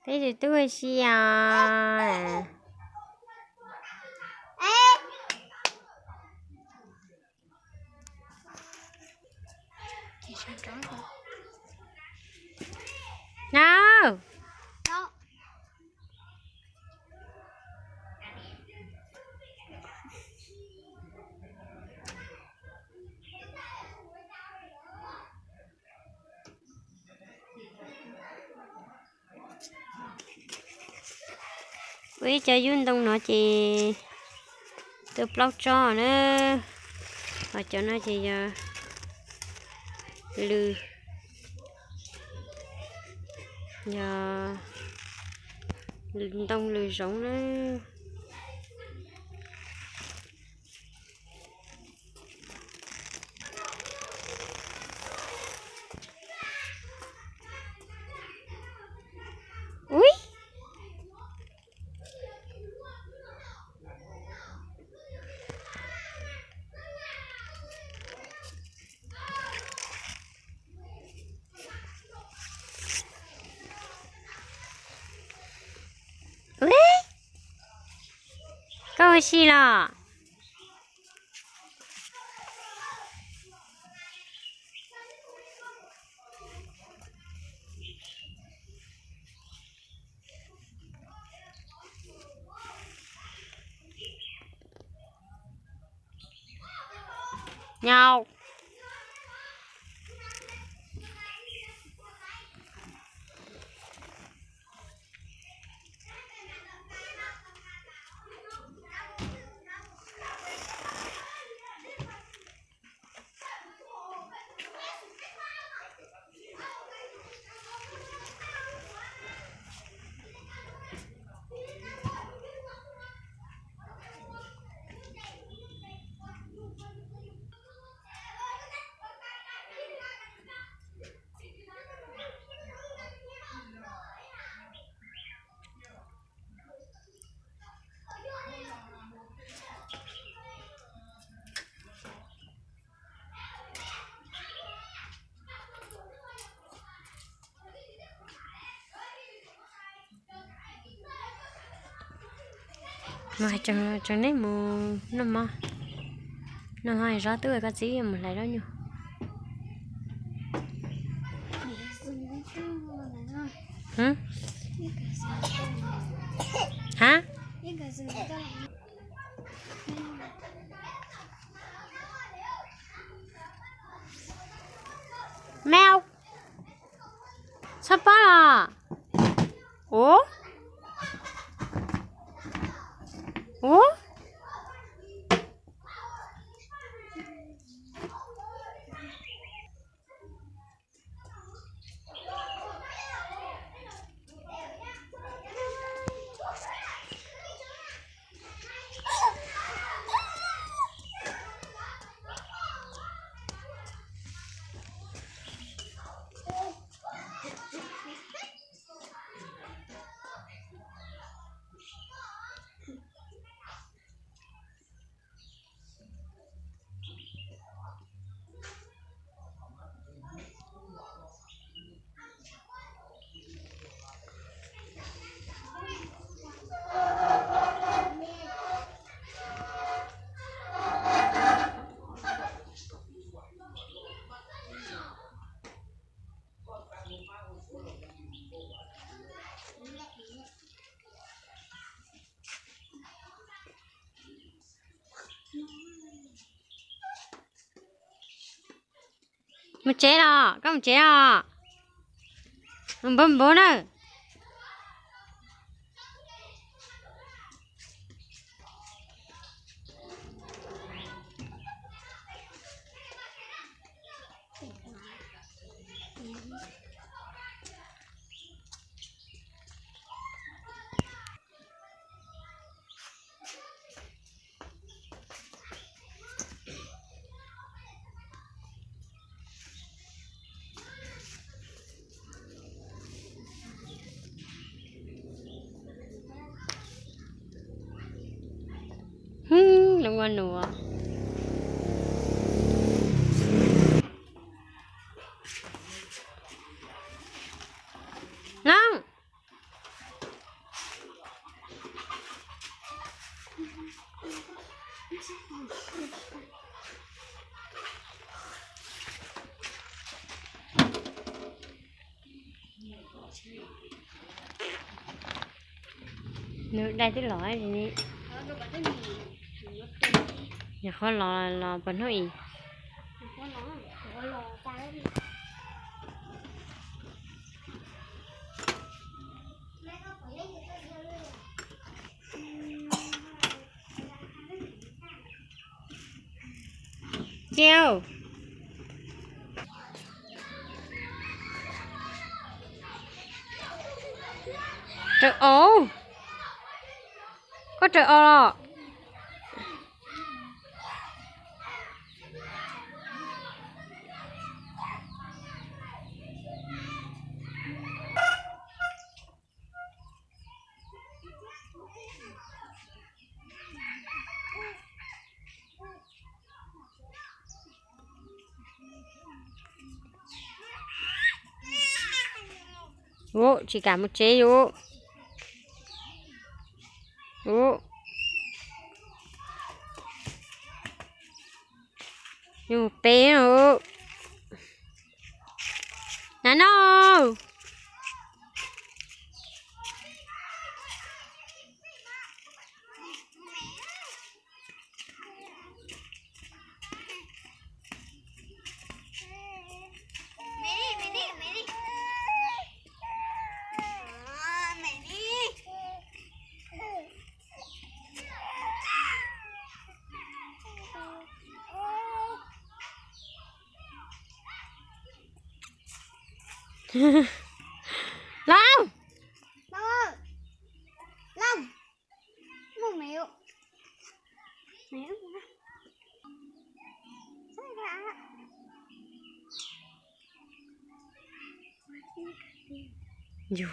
Peb tus tub ua si os. No. Ua ib co yub ntoo no ces tuaj plaub tsob na. Ho cov no ces yog lws, yog ntoo lws zoov na. Ub, ub, koj ua si los? Nyaum. Mas hais tseem neb mus noj mov, noj mov zov tub, koj txiv mus hlais zaub nyuj. Ha? Meow. Txhob pob los. Ub, ub. Mus tsev los, koj mus tsev os. Npawg npawg na. Lub ua nus. Loob, Nws dai twb los li. Yog qhov los los puas hnub ib. Cia, raws os, koj raws os los. Ub, tsis kam mus tsev yus. Ub, yus peb no. Nab no. Lauj, Lauj, Lauj, mus me, me, yus.